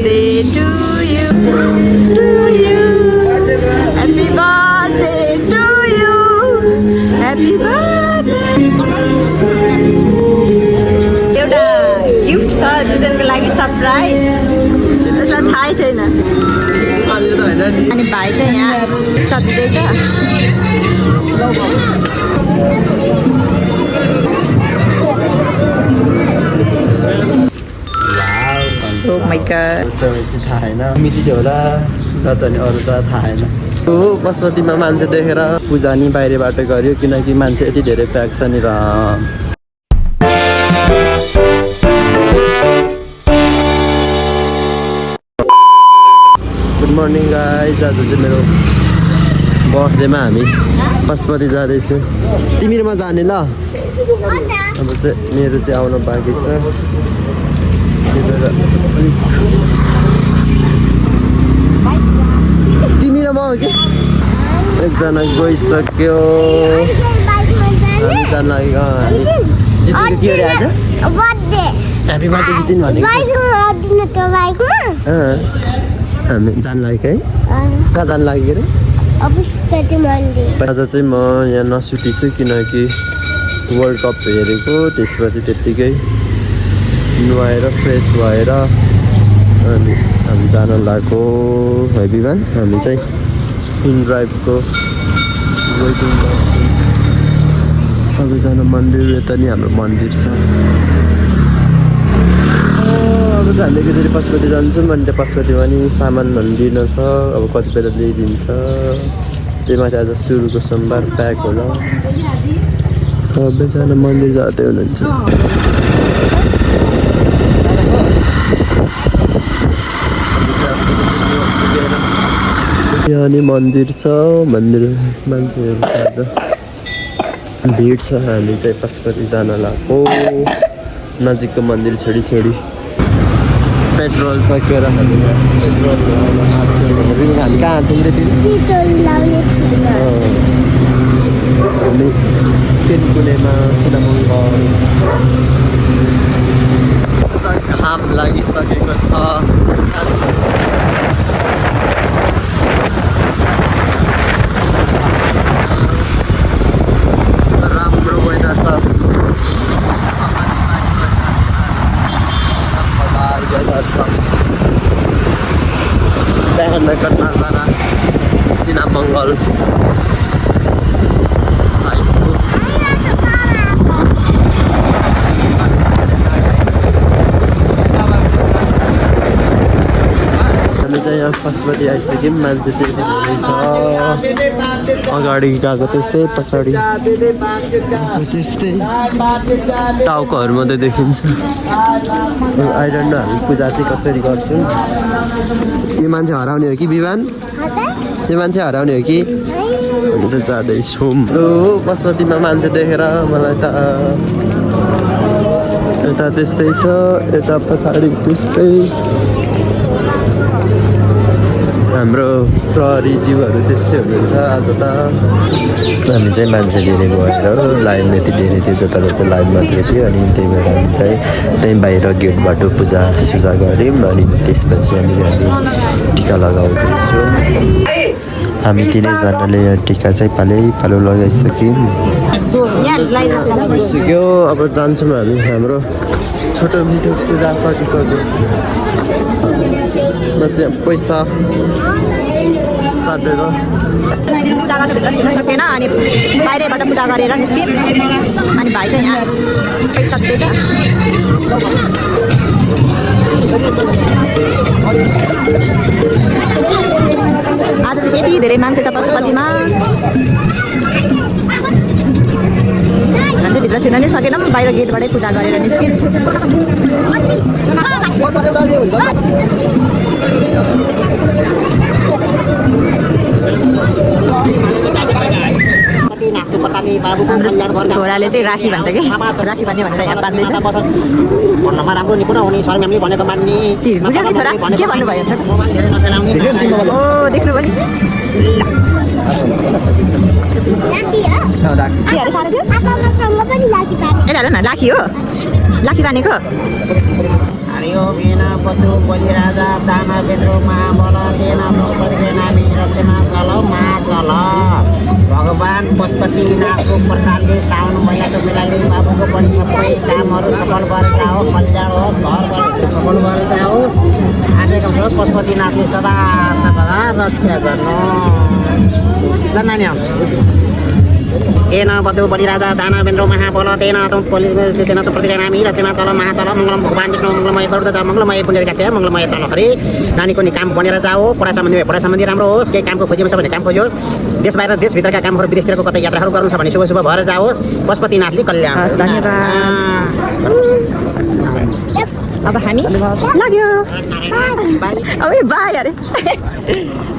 birthday to you. Happy birthday to you. Happy birthday. एउटा gift छ जुजनको लागि surprise त्यसलाई थाहै छैन अनि भाइ चाहिँ यहाँ सधिँदैछ Oh my god. थाहा छैन मिठो होला र त नि अरू त थाहा छैन हो पशुपतिमा मान्छे देखेर पूजा नि बाहिरबाट गर्यो किनकि मान्छे यति धेरै प्याक छ नि र गुड मर्निङ गाइज आज चाहिँ मेरो बर्थडेमा हामी पशुपति जाँदैछु तिमीहरूमा जाने ल अब चाहिँ मेरो चाहिँ आउनु बाँकी छ तिमी र म हो कि एकजना गइसक्यो हामी जान लाग्यो जितेको के अरे आज ह्याप्पी बर्थडे जितिन् भनेको हामी जान लाग्यो है कहाँ जान लाग्यो अरे आज चाहिँ म यहाँ नसुटी छु किनकि वर्ल्ड कप हेरेको त्यसपछि त्यत्तिकै नुहाएर फ्रेस भएर अनि हामी जान लागेको है बिहान हामी चाहिँ इन ड्राइभको वेटिङमा सबैजना मन्दिर यता नि हाम्रो मन्दिर छ अब चाहिँ हामी एकचोटि पशुपति जान्छौँ अनि त्यो पशुपतिमा नि सामानहरू लिन छ अब कति बेला ल्याइदिन्छ त्यही माथि आज सुरुको सोमबार प्याक होला सबैजना मन्दिर जाँदै हुनुहुन्छ यहाँ नि मन्दिर छ मन्दिर मान्छेहरू आज भिड छ हामी चाहिँ पशुपति जान लागेको नजिकको मन्दिर छोडी पेट्रोल सकेर हामी कहाँ छौँ रे हामी पेनकुलेमा सिनामङ्गल घाम लागिसकेको छ राम्रो वेदर छ बिहानको नजारा सिनामङ्गल साइडको हामी चाहिँ यहाँ पशुपति आइसक्यौँ मान्छे चाहिँ छ अगाडि गएको त्यस्तै पछाडि त्यस्तै टाउकोहरू मात्रै देखिन्छ आई डोन्ट नो हामी पूजा चाहिँ कसरी गर्छौँ यो मान्छे हराउने हो कि विवान यो मान्छे हराउने हो कि हामी चाहिँ जाँदैछौँ पशुपतिमा मान्छे देखेर मलाई त यता त्यस्तै छ यता पछाडि त्यस्तै हाम्रो प्रहरीज्यूहरू त्यस्तै हुनुहुन्छ आज त हामी चाहिँ मान्छे धेरै भएर लाइन यति धेरै थियो जताततै लाइन मात्रै थियो अनि त्यही भएर हामी चाहिँ त्यहीँ बाहिर गेटबाट पूजासुजा गऱ्यौँ अनि त्यसपछि हामी टिका लगाउँदैछौँ हामी तिनैजनाले टिका चाहिँ पालो लगाइसक्यौँ अब जान्छौँ हामी हाम्रो छोटो मिठो पूजा सकिसक्यो बस पैसा साटेर पूजा गर्नु सकेन अनि बाहिरबाट पूजा गरेर निस्क्यौँ अनि भाइ चाहिँ यहाँ पैसक्दैछ आज चाहिँ यति धेरै मान्छे छ पशुपतिमा हामी भित्र छिर्न नै सकेनौँ बाहिर गेटबाटै पूजा गरेर निस्क्यौँ छोराले चाहिँ राखी भन्छ कि राखी भन्ने भनेर यहाँ बाँध्दैछ राम्रो नि पुरा हुने सरम्यामले भनेको मान्ने बुझ्यो नि छोरा के भन्नुभयो ओ देख्नु पनि केहरू सानो थियो ए न लाखी हो लाखी बानेको हरियो भेन पशु बलि राजा दाना बेद्रो महाबल तेन नामी रचना चल महाचल भगवान पशुपतिनाथको प्रसादले साउन महिनाको बेलाले बाबुको पनि सबै कामहरू सफल भएर जाओस् कल्याण होस् घर सफल भएर जाओस् आँटेको छ पशुपतिनाथले सदा सदा रक्षा गर्नु ल नानी तेन बधु बलिराजा दानवेन्द्र महाबल तेन प्रतिनामी रचना चल महाचल मङ्गलम भगवान विष्णु मङ्गलमय गरुड मङ्गलमय पुण्यरेखा छ मङ्गलमय तल हरे नानीको नि काम बनेर जाओ पढा सम्बन्धी राम्रो होस् केही कामको खोजीमा छ भने काम खोजोस् देश बाहिर देशभित्रका कामहरू विदेशतिरको कतै यात्राहरू गर्नु छ भने शुभ शुभ भएर जाओस् पशुपतिनाथले कल्याण अब हामी लाग्यो अब बाई अरे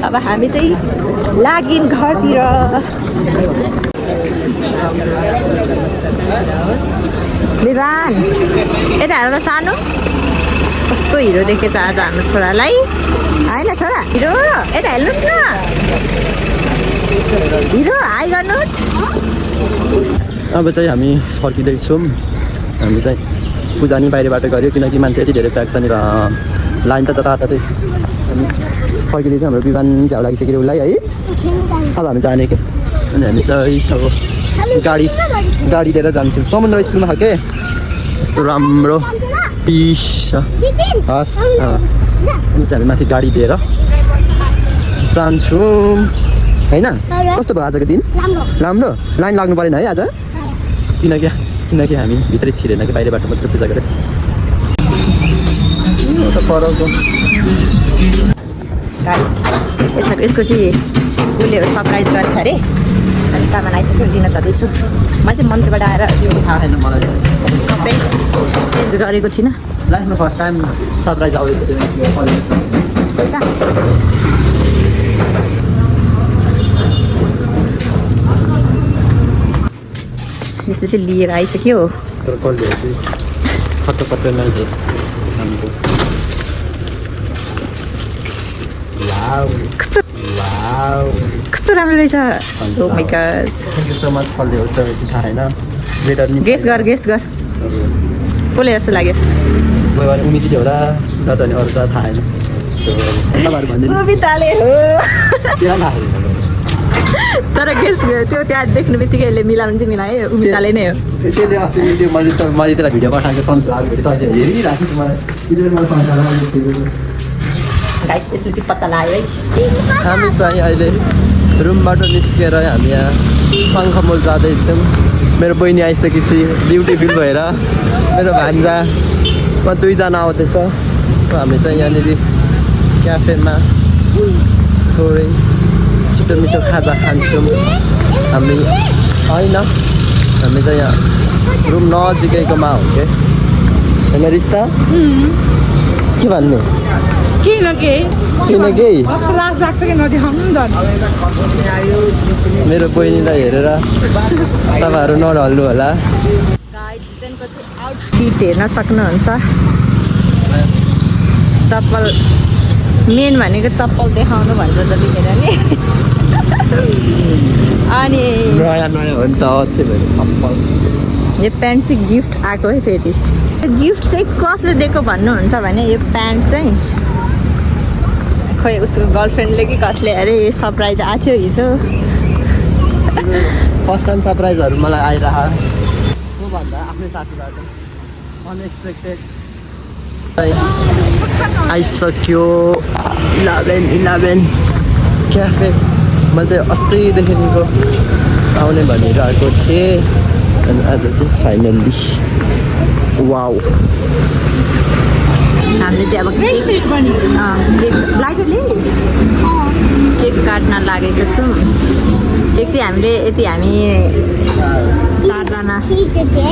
अब हामी चाहिँ लाग्यौँ घरतिर विवान यता हेर सानो कस्तो हिरो देखेछ आज हाम्रो छोरालाई होइन छोरा हिरो यता हेर्नुहोस् न हिरो हाई गर्नुहोस् अब चाहिँ हामी फर्किँदैछौँ हामी चाहिँ पूजा नि बाहिरबाट गऱ्यो किनकि मान्छे यति धेरै प्याक छ नि र लाइन त जताततै अनि फर्किँदैछ हाम्रो विमान झ्याउ लागिसक्यो उसलाई है अब हामी जाने के अनि हामी चाहिँ अब गाडी लिएर जान्छौँ समुद्र स्कुलमा खालके यस्तो राम्रो पिस छ हस् हामी चाहिँ माथि गाडी लिएर जान्छौँ होइन कस्तो भयो आजको दिन राम्रो लाइन लाग्नु परेन है आज किनकि हामी भित्रै छिरेन कि बाहिरबाट मात्रै पूजा गरेँ यसको चाहिँ उसले सरप्राइज गरेको अरे अनि सामान आइसक्यो लिन जाँदैछु म चाहिँ मन्दिरबाट आएर थाहा छैन मलाई सबै चेन्ज गरेको थिइनँ लाइफमा फर्स्ट टाइम सरप्राइज आउँदै यसले चाहिँ लिएर आइसक्यो कस्तो राम्रो रहेछ oh my god thank you so much for the चाहिँ थाहा छैन गेस गर कसले जस्तो लाग्यो उमिति थियो होला र त अनि अरू त थाहा छैन सो तपाईँहरू भनिदिनु सुबिताले हो तर गेस त्यो त्यहाँ देख्नु बित्तिकै मिलाउनु चाहिँ मिलायो उमिताले नै हो त्यसले अस्ति त्यो मैले त्यसलाई भिडियो पठाएको सनफ्लावर भिडियो त हेरिरहेको छु मलाई गाइस यसले चाहिँ पत्ता लाग्यो है हामी चाहिँ अहिले रुमबाट निस्केर हामी यहाँ शङ्खमूल जाँदैछौँ मेरो बहिनी आइसकेपछि ब्युटिफुल भएर मेरो भान्जा म दुईजना आउँदैछ हामी चाहिँ यहाँनिर क्याफेमा थोरै छिटो मिठो खाजा खान्छौँ हामी होइन हामी चाहिँ यहाँ रुम नजिकैकोमा हो के होइन रिस्ता के भन्ने मेरो बहिनीलाई हेरेर तपाईँहरू नढल्नु होला फिट हेर्न सक्नुहुन्छ चप्पल मेन भनेको चप्पल देखाउनु भन्छ जतिखेर नि अनि नयाँ नयाँ हो नि त त्यही भएर चप्पल यो प्यान्ट चाहिँ गिफ्ट आएको है फेरि यो गिफ्ट चाहिँ कसले दिएको भन्नुहुन्छ भने यो प्यान्ट चाहिँ खोइ उसको गर्लफ्रेन्डले कि कसले अरे सरप्राइज आएको थियो हिजो फर्स्ट टाइम सरप्राइजहरू मलाई आइरह त्योभन्दा आफ्नै साथीबाट अनएक्सपेक्टेड आइसक्यो 11 क्याफे म चाहिँ अस्तिदेखिको आउने भनिरहेको थिएँ अनि आज चाहिँ फाइनल्ली वाउ हामीले चाहिँ अब केक काट्न लागेको छौँ केक चाहिँ हामीले हामी 4 जना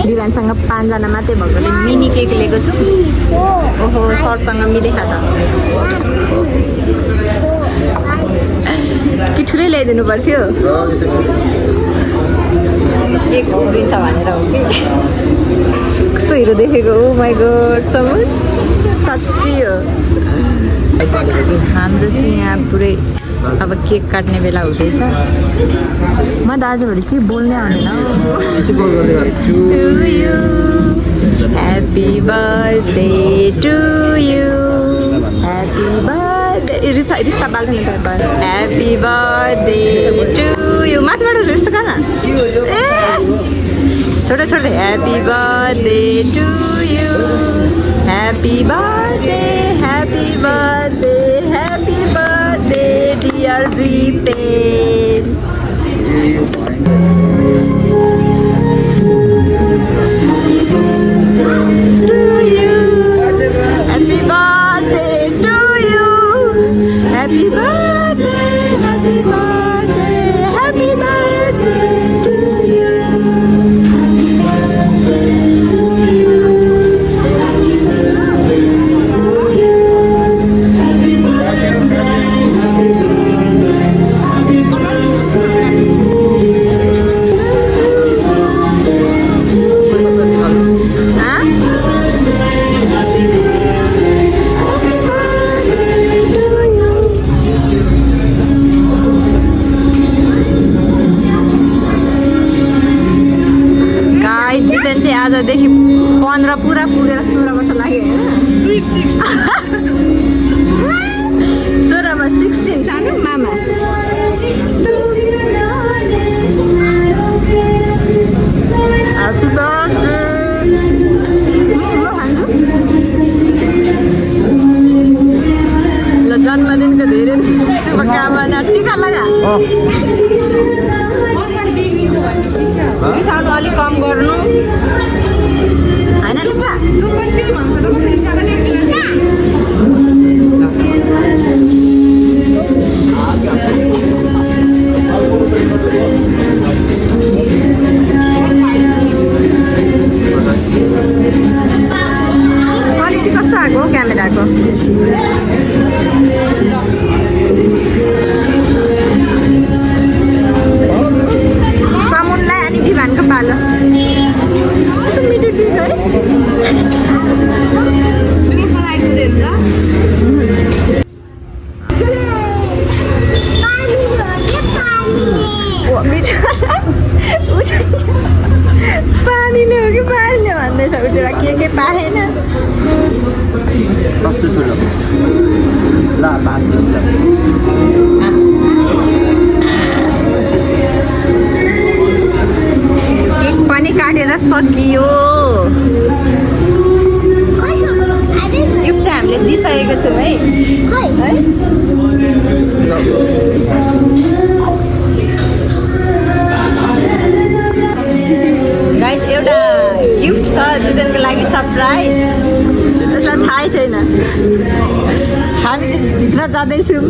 विवानसँग 5 जना मात्रै भएकोले मिनी केक लिएको छौँ ओहो सरसँग मिलेखा त कि ठुलै ल्याइदिनु पर्थ्यो केक उब्रिन्छ भनेर हो कि कस्तो हिरो देखेको ओ माई गॉड समझ साँच्चै हो हाम्रो चाहिँ यहाँ पुरै अब केक काट्ने बेला हुँदैछ म त आजभोलि के बोल्नै आउँदैन Happy birthday to you. Happy birthday. रिस्ता बाल्दैन त Happy birthday to you. माथिबाट यस्तो गर्न ए छोटे छोटे Happy birthday to you. Happy birthday, happy birthday, happy birthday, dear Jiten. To you. Happy birthday to you. Happy birthday, happy birthday, happy birthday to you. जितेन चाहिँ आजदेखि 15 पुरा पुगेर 16 वर्ष लाग्यो होइन 16मा 16 सानो मामा Happy birthday. ल जन्मदिनको धेरै शुभकामना टिका लगा मिसाउनु अलिक कम गर्नु होइन त्यसमा क्वालिटी कस्तो आएको हो क्यामेराको समुनलाई अनि विभानको पालो मिठो केक है पानीले हो कि पानीले भन्दैछ उजेर के पाएन केक पनि काटेर सकियो गिफ्ट चाहिँ हामीले दिइसकेको छौँ है गाइस एउटा गिफ्ट छ जितेनको लागि सरप्राइज त्यसलाई थाहै छैन हामी चाहिँ झिक्न जाँदैछौँ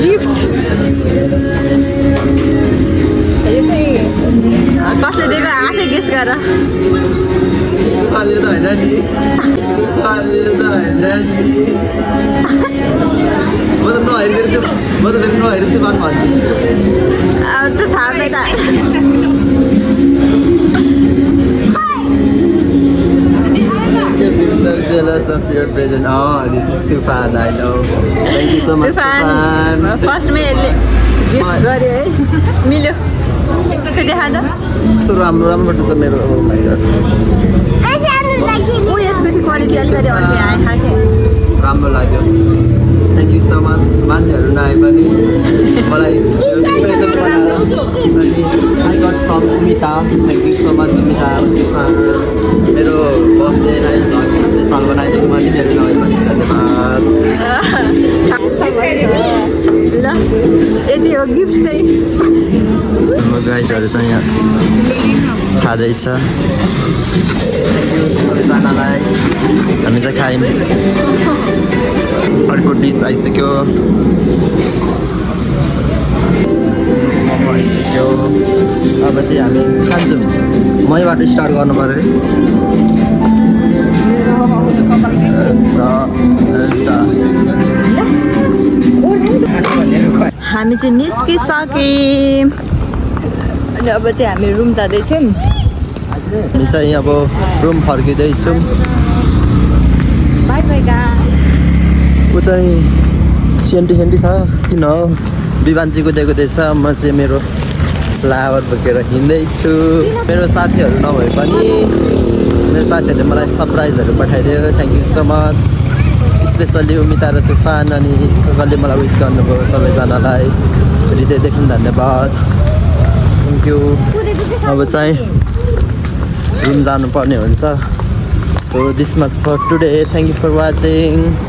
गिफ्ट यो चाहिँ कसले दिएको आफै गेस गर अब त थाहा नै त So jealous of your present. Oh, this is Tufan, I know. Thank you so much, Tufan. फर्स्टमै यसले गिफ्ट गर्यो है मिल्यो खै देखा त कस्तो राम्रो राम्रो छ मेरो oh my god. ओ यसको चाहिँ क्वालिटी अलिकति अर्कै आयो खाके राम्रो लाग्यो थ्याङ्क यू सो मच मान्छेहरू नआए पनि मलाई प्रेजेन्ट बनाएर अनि I got from Umita thank you so much Umita मेरो बर्थडेलाई झन् स्पेसल बनाइदिनु पनि फेरि नभए पनि धन्यवाद ल यति हो गिफ्ट चाहिँ हाम्रो गाइजहरू चाहिँ यहाँ खाँदैछ सबैजनालाई हामी चाहिँ खायौँ अर्को डिस आइसक्यो मोमो आइसक्यो अब चाहिँ हामी खान्छौँ मैबाट स्टार्ट गर्नु पऱ्यो हामी चाहिँ निस्किसक्यौँ अनि अब चाहिँ हामी रुम जाँदैछौँ हामी चाहिँ अब रुम फर्किँदैछौँ बाई बाई गाइस ऊ चाहिँ सेन्टी छ किन हो विवान चाहिँ कुदेछ म चाहिँ मेरो फ्लावर बोकेर हिँड्दैछु मेरो साथीहरू नभए पनि मेरो साथीहरूले मलाई सरप्राइजहरू पठाइदियो। Thank you so much. Specially Umita र तुफान अनि कसले मलाई विस गर्नुभयो सबैजनालाई हृदयदेखि धन्यवाद। Thank you. अब चाहिँ रुम जानुपर्ने हुन्छ। So this much for today. Thank you for watching.